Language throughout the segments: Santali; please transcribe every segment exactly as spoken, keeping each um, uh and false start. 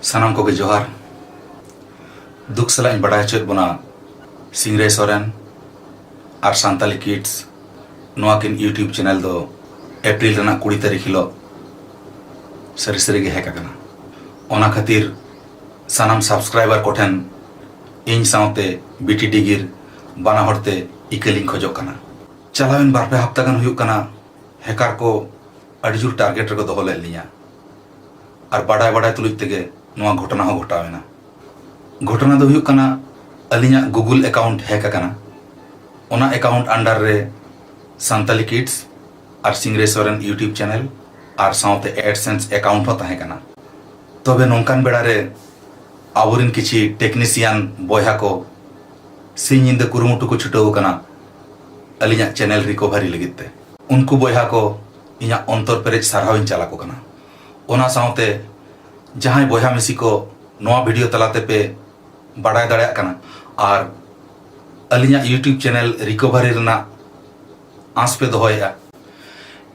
ᱥᱟᱱᱟᱢ ᱠᱚᱜᱮ ᱡᱚᱦᱟᱨ᱾ ᱫᱩᱠ ᱥᱟᱞᱟᱜ ᱤᱧ ᱵᱟᱰᱟᱭ ᱦᱚᱪᱚᱭᱮᱫ ᱵᱚᱱᱟ, ᱥᱤᱝᱨᱟᱹᱭ ᱥᱚᱨᱮᱱ ᱟᱨ ᱥᱟᱱᱛᱟᱞᱤ ᱠᱤᱰᱥ ᱱᱚᱣᱟ ᱠᱤᱱ YouTube ᱪᱮᱱᱮᱞ ᱫᱚ ᱮᱯᱨᱤᱞ ᱨᱮᱱᱟᱜ ᱠᱩᱲᱤ ᱛᱟᱹᱨᱤᱠᱷ ᱦᱤᱞᱳᱜ ᱥᱟᱹᱨᱤ ᱥᱟᱹᱨᱤ ᱜᱮ ᱦᱮᱠ ᱟᱠᱟᱱᱟ᱾ ᱚᱱᱟ ᱠᱷᱟᱹᱛᱤᱨ ᱥᱟᱱᱟᱢ ᱥᱟᱵᱥᱠᱨᱟᱭᱵᱟᱨ ᱠᱚᱴᱷᱮᱱ ᱤᱧ ᱥᱟᱶᱛᱮ ᱵᱤᱴᱤ ᱰᱤᱜᱤᱨ ᱵᱟᱱᱟ ᱦᱚᱲ ᱛᱮ ᱤᱠᱟᱹ ᱞᱤᱧ ᱠᱷᱚᱡᱚᱜ ᱠᱟᱱᱟ᱾ ᱪᱟᱞᱟᱣᱮᱱ ᱵᱟᱨ ᱯᱮ ᱦᱟᱯᱛᱟ ᱜᱟᱱ ᱦᱩᱭᱩᱜ ᱠᱟᱱᱟ, ᱦᱮᱠᱟᱨ ᱠᱚ ᱟᱹᱰᱤ ᱡᱳᱨ ᱴᱟᱨᱜᱮᱴ ᱨᱮᱠᱚ ᱫᱚᱦᱚ ᱞᱮᱫ ᱞᱤᱧᱟ᱾ ᱟᱨ ᱵᱟᱰᱟᱭ ᱵᱟᱰᱟᱭ ᱛᱩᱞᱩᱡ ᱛᱮᱜᱮ ᱱᱚᱣᱟ ᱜᱷᱚᱴᱚᱱᱟ ᱦᱚᱸ ᱜᱷᱚᱴᱟᱣ ᱮᱱᱟ᱾ ᱜᱷᱚᱴᱚᱱᱟ ᱫᱚ ᱦᱩᱭᱩᱜ ᱠᱟᱱᱟ, ᱟᱹᱞᱤᱧᱟᱜ ᱜᱩᱜᱩᱞ ᱮᱠᱟᱣᱩᱱᱴ ᱦᱮᱠ ᱟᱠᱟᱱᱟ᱾ ᱚᱱᱟ ᱮᱠᱟᱣᱩᱱᱴ ᱟᱱᱰᱟᱨ ᱨᱮ ᱥᱟᱱᱛᱟᱞᱤ ᱠᱤᱰᱥ ᱟᱨ ᱥᱤᱝᱨᱟᱹᱭ ᱥᱚᱨᱮᱱ YouTube ᱪᱮᱱᱮᱞ ᱟᱨ ᱥᱟᱶᱛᱮ ᱮᱰᱥᱮᱱᱥ ᱮᱠᱟᱣᱩᱱᱴ ᱦᱚᱸ ᱛᱟᱦᱮᱸ ᱠᱟᱱᱟ᱾ ᱛᱚᱵᱮ ᱱᱚᱝᱠᱟᱱ ᱵᱮᱲᱟ ᱨᱮ ᱟᱵᱚᱨᱮᱱ ᱠᱤᱪᱷᱤ ᱴᱮᱠᱱᱤᱥᱤᱭᱟᱱ ᱵᱚᱭᱦᱟ ᱠᱚ ᱥᱤᱧ ᱧᱤᱫᱟᱹ ᱠᱩᱨᱩᱢᱩᱴᱩ ᱠᱚ ᱪᱷᱩᱴᱟᱹᱣ ᱟᱠᱟᱱᱟ ᱟᱹᱞᱤᱧᱟᱜ ᱪᱮᱱᱮᱞ ᱨᱤᱠᱚᱵᱷᱟᱨᱤ ᱞᱟᱹᱜᱤᱫ ᱛᱮ᱾ ᱩᱱᱠᱩ ᱵᱚᱭᱦᱟ ᱠᱚ ᱤᱧᱟᱹᱜ ᱚᱱᱛᱚᱨ ᱯᱮᱨᱮᱡ ᱥᱟᱨᱦᱟᱣ ᱤᱧ ᱪᱟᱞ ᱟᱠᱚ ᱠᱟᱱᱟ᱾ ᱚᱱᱟ ᱥᱟᱶᱛᱮ ᱡᱟᱦᱟᱸᱭ ᱵᱚᱭᱦᱟ ᱢᱤᱥᱤ ᱠᱚ ᱱᱚᱣᱟ ᱵᱷᱤᱰᱤᱭᱳ ᱛᱟᱞᱟ ᱛᱮᱯᱮ ᱵᱟᱰᱟᱭ ᱫᱟᱲᱮᱭᱟᱜ ᱠᱟᱱᱟ ᱟᱨ ᱟᱹᱞᱤᱧᱟᱜ YouTube ᱪᱮᱱᱮᱞ ᱨᱤᱠᱚᱵᱷᱟᱨᱤ ᱨᱮᱱᱟᱜ ᱟᱸᱥ ᱯᱮ ᱫᱚᱦᱚᱭᱮᱫᱼᱟ,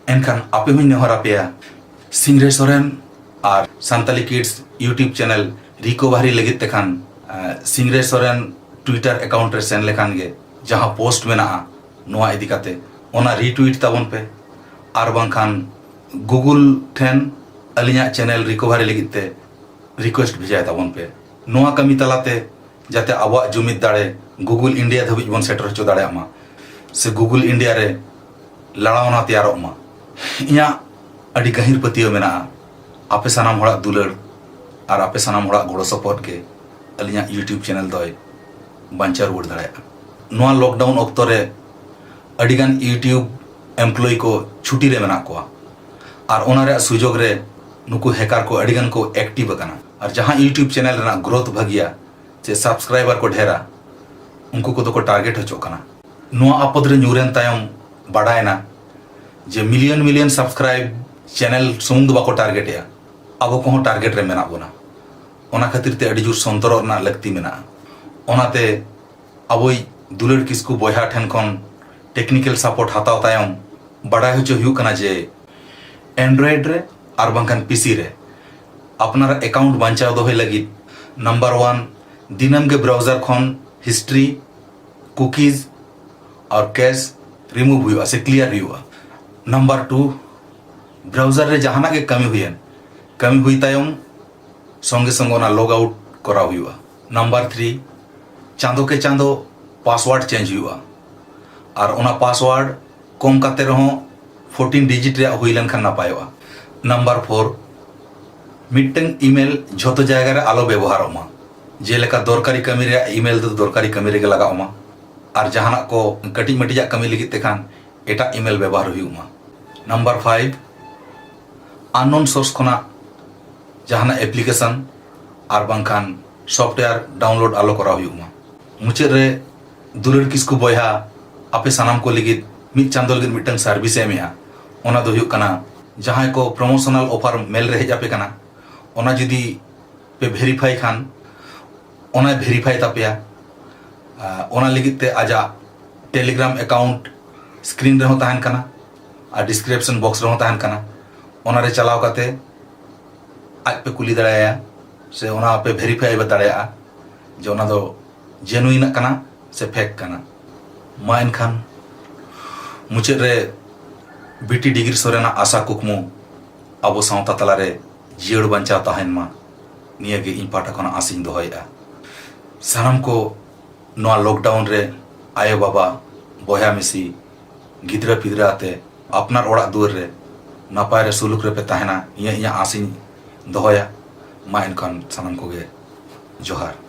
ᱮᱱᱠᱷᱟᱱ ᱟᱯᱮ ᱦᱚᱸᱧ ᱱᱮᱦᱚᱨ ᱟᱯᱮᱭᱟ, ᱥᱤᱝᱨᱟᱹᱭ ᱥᱚᱨᱮᱱ ᱟᱨ ᱥᱟᱱᱛᱟᱞᱤ ᱠᱤᱰᱥ YouTube ᱪᱮᱱᱮᱞ ᱨᱤᱠᱚᱵᱷᱟᱨᱤ ᱞᱟᱹᱜᱤᱫ ᱛᱮᱠᱷᱟᱱ, ᱟᱸ, ᱥᱤᱝᱨᱟᱹᱭ ᱥᱚᱨᱮᱱ ᱴᱩᱭᱴᱟᱨ ᱮᱠᱟᱣᱩᱱᱴ ᱨᱮ ᱥᱮᱱ ᱞᱮᱠᱷᱟᱱ ᱜᱮ ᱡᱟᱦᱟᱸ ᱯᱳᱥᱴ ᱢᱮᱱᱟᱜᱼᱟ ᱱᱚᱣᱟ ᱤᱫᱤ ᱠᱟᱛᱮ, ᱚᱱᱟ ᱨᱤᱴᱩᱭᱤᱴ ᱛᱟᱵᱚᱱ ᱯᱮ᱾ ᱟᱨ ᱵᱟᱝᱠᱷᱟᱱ ᱜᱩᱜᱩᱞ ᱴᱷᱮᱱ ᱟᱹᱞᱤᱧᱟᱜ ᱪᱮᱱᱮᱞ ᱨᱤᱠᱚᱵᱷᱟᱨᱤ ᱞᱟᱹᱜᱤᱫ ᱛᱮ ᱨᱤᱠᱩᱭᱮᱥᱴ ᱵᱷᱮᱡᱟᱭ ᱛᱟᱵᱚᱱ ᱯᱮ᱾ ᱱᱚᱣᱟ ᱠᱟᱹᱢᱤ ᱛᱟᱞᱟᱛᱮ ᱡᱟᱛᱮ ᱟᱵᱚᱣᱟᱜ ᱡᱩᱢᱤᱫ ᱫᱟᱲᱮ ᱜᱩᱜᱩᱞ ᱤᱱᱰᱤᱭᱟ ᱫᱷᱟᱹᱵᱤᱡ ᱵᱚᱱ ᱥᱮᱴᱮᱨ ᱦᱚᱪᱚ ᱫᱟᱲᱮᱭᱟᱜ ᱢᱟ, ᱥᱮ ᱜᱩᱜᱩᱞ ᱤᱱᱰᱤᱭᱟ ᱨᱮ ᱞᱟᱲᱟᱣᱱᱟ ᱛᱮᱭᱟᱨᱚᱜ ᱢᱟ᱾ ᱤᱧᱟᱹᱜ ᱟᱹᱰᱤ ᱜᱟᱹᱦᱤᱨ ᱯᱟᱹᱛᱭᱟᱹᱣ ᱢᱮᱱᱟᱜᱼᱟ, ᱟᱯᱮ ᱥᱟᱱᱟᱢ ᱦᱚᱲᱟᱜ ᱫᱩᱞᱟᱹᱲ ᱟᱨ ᱟᱯᱮ ᱥᱟᱱᱟᱢ ᱦᱚᱲᱟᱜ ᱜᱚᱲᱚ ᱥᱚᱯᱚᱦᱚᱫ ᱜᱮ ᱟᱹᱞᱤᱧᱟᱜ YouTube ᱪᱮᱱᱮᱞ ᱫᱚᱭ ᱵᱟᱧᱪᱟᱣ ᱨᱩᱣᱟᱹᱲ ᱫᱟᱲᱮᱭᱟᱜᱼᱟ᱾ ᱱᱚᱣᱟ ᱞᱚᱠᱰᱟᱣᱩᱱ ᱚᱠᱛᱚ ᱨᱮ ᱟᱹᱰᱤᱜᱟᱱ YouTube ᱮᱢᱯᱞᱚᱭᱤ ᱠᱚ ᱪᱷᱩᱴᱤ ᱨᱮ ᱢᱮᱱᱟᱜ ᱠᱚᱣᱟ, ᱟᱨ ᱚᱱᱟ ᱨᱮᱭᱟᱜ ᱥᱩᱡᱳᱜᱽ ᱨᱮ ᱱᱩᱠᱩ ᱦᱮᱠᱟᱨ ᱠᱚ ᱟᱹᱰᱤᱜᱟᱱ ᱠᱚ ᱮᱠᱴᱤᱵᱷ ᱟᱠᱟᱱᱟ᱾ ᱟᱨ ᱡᱟᱦᱟᱸ YouTube ᱪᱮᱱᱮᱞ ᱨᱮᱱᱟᱜ ᱜᱨᱳᱛᱷ ᱵᱷᱟᱹᱜᱤᱭᱟ ᱥᱮ ᱥᱟᱵᱥᱠᱨᱟᱭᱵᱟᱨ ᱠᱚ ᱰᱷᱮᱨᱟ, ᱩᱱᱠᱩ ᱠᱚᱫᱚ ᱠᱚ ᱴᱟᱨᱜᱮᱴ ᱦᱚᱪᱚᱜ ᱠᱟᱱᱟ᱾ ᱱᱚᱣᱟ ᱟᱯᱚᱫ ᱨᱮ ᱧᱩᱨᱮᱱ ᱛᱟᱭᱚᱢ ᱵᱟᱰᱟᱭᱮᱱᱟ ᱡᱮ ᱢᱤᱞᱤᱭᱚᱱ ᱢᱤᱞᱤᱭᱚᱱ ᱥᱟᱵᱥᱠᱨᱟᱭᱤᱵ ᱪᱮᱱᱮᱞ ᱥᱩᱢᱩᱝ ᱫᱚ ᱵᱟᱠᱚ ᱴᱟᱨᱜᱮᱴᱮᱜᱼᱟ, ᱟᱵᱚ ᱠᱚᱦᱚᱸ ᱴᱟᱨᱜᱮᱴ ᱨᱮ ᱢᱮᱱᱟᱜ ᱵᱚᱱᱟ᱾ ᱚᱱᱟ ᱠᱷᱟᱹᱛᱤᱨ ᱛᱮ ᱟᱹᱰᱤ ᱡᱳᱨ ᱥᱚᱱᱛᱚᱨᱚᱜ ᱨᱮᱱᱟᱜ ᱞᱟᱹᱠᱛᱤ ᱢᱮᱱᱟᱜᱼᱟ᱾ ᱚᱱᱟᱛᱮ ᱟᱵᱚᱭᱤᱡ ᱫᱩᱞᱟᱹᱲ ᱠᱤᱥᱠᱩ ᱵᱚᱭᱦᱟ ᱴᱷᱮᱱ ᱠᱷᱚᱱ ᱴᱮᱠᱱᱤᱠᱮᱞ ᱥᱟᱯᱳᱨᱴ ᱦᱟᱛᱟᱣ ᱛᱟᱭᱚᱢ ᱵᱟᱰᱟᱭ ᱦᱚᱪᱚ ᱦᱩᱭᱩᱜ ᱠᱟᱱᱟ ᱡᱮ Android ᱨᱮ ᱟᱨ ᱵᱟᱝᱠᱷᱟᱱ ᱯᱤᱥᱤ ᱨᱮ ᱟᱯᱱᱟᱨᱟᱜ ᱮᱠᱟᱣᱩᱱᱴ ᱵᱟᱧᱪᱟᱣ ᱫᱚᱦᱚᱭ ᱞᱟᱹᱜᱤᱫ ᱱᱟᱢᱵᱟᱨ ᱳᱣᱟᱱ, ᱫᱤᱱᱟᱹᱢ ᱜᱮ ᱵᱨᱟᱣᱡᱟᱨ ᱠᱷᱚᱱ ᱦᱤᱥᱴᱨᱤ, ᱠᱩᱠᱤᱡᱽ ᱟᱨ ᱠᱮᱥ ᱨᱤᱢᱩᱵᱷ ᱦᱩᱭᱩᱜᱼᱟ ᱥᱮ ᱠᱞᱤᱭᱟᱨ ᱦᱩᱭᱩᱜᱼᱟ᱾ ᱱᱟᱢᱵᱟᱨ ᱴᱩ, ᱵᱨᱟᱣᱡᱟᱨ ᱨᱮ ᱡᱟᱦᱟᱱᱟᱜ ᱜᱮ ᱠᱟᱹᱢᱤ ᱦᱩᱭᱮᱱ, ᱠᱟᱹᱢᱤ ᱦᱩᱭ ᱛᱟᱭᱚᱢ ᱥᱚᱸᱜᱮ ᱥᱚᱸᱜᱮ ᱚᱱᱟ ᱞᱚᱜ ᱟᱣᱩᱴ ᱠᱚᱨᱟᱣ ᱦᱩᱭᱩᱜᱼᱟ᱾ ᱱᱟᱢᱵᱟᱨ ᱛᱷᱨᱤ, ᱪᱟᱸᱫᱚ ᱠᱮ ᱪᱟᱸᱫᱚ ᱯᱟᱥᱣᱟᱨᱰ ᱪᱮᱧᱡᱽ ᱦᱩᱭᱩᱜᱼᱟ, ᱟᱨ ᱚᱱᱟ ᱯᱟᱥᱣᱟᱨᱰ ᱠᱚᱢ ᱠᱟᱛᱮ ᱨᱮᱦᱚᱸ ᱯᱷᱳᱨᱴᱤᱱ ᱰᱤᱡᱤᱴ ᱨᱮᱭᱟᱜ ᱦᱩᱭ ᱞᱮᱱᱠᱷᱟᱱ ᱱᱟᱯᱟᱭᱚᱜᱼᱟ᱾ ᱱᱟᱢᱵᱟᱨ ᱯᱷᱳᱨ, ᱢᱤᱫᱴᱟᱝ ᱤᱢᱮᱞ ᱡᱷᱚᱛᱚ ᱡᱟᱭᱜᱟ ᱨᱮ ᱟᱞᱚ ᱵᱮᱵᱚᱦᱟᱨᱚᱜ ᱢᱟ᱾ ᱡᱮᱞᱮᱠᱟ ᱫᱚᱨᱠᱟᱨᱤ ᱠᱟᱹᱢᱤ ᱨᱮᱭᱟᱜ ᱤᱢᱮᱞ ᱫᱚ ᱫᱚᱨᱠᱟᱨᱤ ᱠᱟᱹᱢᱤ ᱨᱮᱜᱮ ᱞᱟᱜᱟᱣ ᱢᱟ, ᱟᱨ ᱡᱟᱦᱟᱱᱟᱜ ᱠᱚ ᱠᱟᱹᱴᱤᱡ ᱢᱟᱹᱴᱤᱡᱟᱜ ᱠᱟᱹᱢᱤ ᱞᱟᱹᱜᱤᱫ ᱛᱮᱠᱷᱟᱱ ᱮᱴᱟᱜ ᱤᱢᱮᱞ ᱵᱮᱵᱚᱦᱟᱨ ᱦᱩᱭᱩᱜ ᱢᱟ᱾ ᱱᱟᱢᱵᱟᱨ ᱯᱷᱟᱭᱤᱵᱷ, ᱟᱱᱱᱳᱱ ᱥᱳᱨᱥ ᱠᱷᱚᱱᱟᱜ ᱡᱟᱦᱟᱱᱟᱜ ᱮᱯᱞᱤᱠᱮᱥᱚᱱ ᱟᱨ ᱵᱟᱝᱠᱷᱟᱱ ᱥᱚᱯᱷᱴᱣᱮᱭᱟᱨ ᱰᱟᱣᱩᱱᱞᱳᱰ ᱟᱞᱚ ᱠᱚᱨᱟᱣ ᱦᱩᱭᱩᱜ ᱢᱟ᱾ ᱢᱩᱪᱟᱹᱫ ᱨᱮ, ᱫᱩᱞᱟᱹᱲ ᱠᱤᱥᱠᱩ ᱵᱚᱭᱦᱟ, ᱟᱯᱮ ᱥᱟᱱᱟᱢ ᱠᱚ ᱞᱟᱹᱜᱤᱫ ᱢᱤᱫ ᱪᱟᱸᱫᱚ ᱞᱟᱹᱜᱤᱫ ᱢᱤᱫᱴᱟᱝ ᱥᱟᱨᱵᱷᱤᱥ ᱮ ᱮᱢᱮᱜᱼᱟ᱾ ᱚᱱᱟ ᱫᱚ ᱦᱩᱭᱩᱜ ᱠᱟᱱᱟ, ᱡᱟᱦᱟᱸᱭ ᱠᱚ ᱯᱨᱚᱢᱳᱥᱚᱱᱟᱞ ᱚᱯᱷᱟᱨ ᱢᱮᱞ ᱨᱮ ᱦᱮᱡ ᱟᱯᱮ ᱠᱟᱱᱟ, ᱚᱱᱟ ᱡᱩᱫᱤ ᱯᱮ ᱵᱷᱮᱨᱤᱯᱷᱟᱭ ᱠᱷᱟᱱ, ᱚᱱᱟᱭ ᱵᱷᱮᱨᱤᱯᱷᱟᱭ ᱛᱟᱯᱮᱭᱟ᱾ ᱟᱨ ᱚᱱᱟ ᱞᱟᱹᱜᱤᱫ ᱛᱮ ᱟᱡᱟᱜ ᱴᱮᱞᱤᱜᱨᱟᱢ ᱮᱠᱟᱣᱩᱱᱴ ᱥᱠᱨᱤᱱ ᱨᱮᱦᱚᱸ ᱛᱟᱦᱮᱱ ᱠᱟᱱᱟ ᱟᱨ ᱰᱤᱥᱠᱨᱤᱯᱥᱚᱱ ᱵᱚᱠᱥ ᱨᱮᱦᱚᱸ ᱛᱟᱦᱮᱱ ᱠᱟᱱᱟ᱾ ᱚᱱᱟᱨᱮ ᱪᱟᱞᱟᱣ ᱠᱟᱛᱮ ᱟᱡ ᱯᱮ ᱠᱩᱞᱤ ᱫᱟᱲᱮᱭᱟᱭᱟ ᱥᱮ ᱚᱱᱟ ᱯᱮ ᱵᱷᱮᱨᱤᱯᱷᱟᱭ ᱫᱟᱲᱮᱭᱟᱜᱼᱟ ᱡᱮ ᱚᱱᱟ ᱫᱚ ᱡᱮᱱᱩᱭᱤᱱᱟᱜ ᱠᱟᱱᱟ ᱥᱮ ᱯᱷᱮᱠ ᱠᱟᱱᱟ᱾ ᱢᱟ ᱮᱱᱠᱷᱟᱱ, ᱢᱩᱪᱟᱹᱫ ᱨᱮ ᱵᱤᱴᱤ ᱰᱤᱜᱽᱨᱤ ᱥᱚᱨᱮᱱᱟᱜ ᱟᱥᱟ ᱠᱩᱠᱢᱩ ᱟᱵᱚ ᱥᱟᱶᱛᱟ ᱛᱟᱞᱟᱨᱮ ᱡᱤᱭᱟᱹᱲ ᱵᱟᱧᱪᱟᱣ ᱛᱟᱦᱮᱱ ᱢᱟ, ᱱᱤᱭᱟᱹᱜᱮ ᱤᱧ ᱯᱟᱦᱴᱟ ᱠᱷᱚᱱᱟᱜ ᱟᱥᱤᱧ ᱫᱚᱦᱚᱭᱮᱫᱼᱟ᱾ ᱥᱟᱱᱟᱢ ᱠᱚ ᱱᱚᱣᱟ ᱞᱚᱠᱰᱟᱣᱩᱱ ᱨᱮ ᱟᱭᱳᱼᱵᱟᱵᱟ, ᱵᱚᱭᱦᱟ ᱢᱤᱥᱤ, ᱜᱤᱫᱽᱨᱟᱹ ᱯᱤᱫᱽᱨᱟᱹ ᱟᱛᱮ ᱟᱯᱱᱟᱨ ᱚᱲᱟᱜ ᱫᱩᱣᱟᱹᱨ ᱨᱮ ᱱᱟᱯᱟᱭ ᱨᱮ ᱥᱩᱞᱩᱠ ᱨᱮᱯᱮ ᱛᱟᱦᱮᱱᱟ, ᱱᱤᱭᱟᱹ ᱤᱧᱟᱹᱜ ᱟᱥᱤᱧ ᱫᱚᱦᱚᱭᱟ᱾ ᱢᱟ ᱮᱱᱠᱷᱟᱱ ᱥᱟᱱᱟᱢ ᱠᱚᱜᱮ ᱡᱚᱦᱟᱨ᱾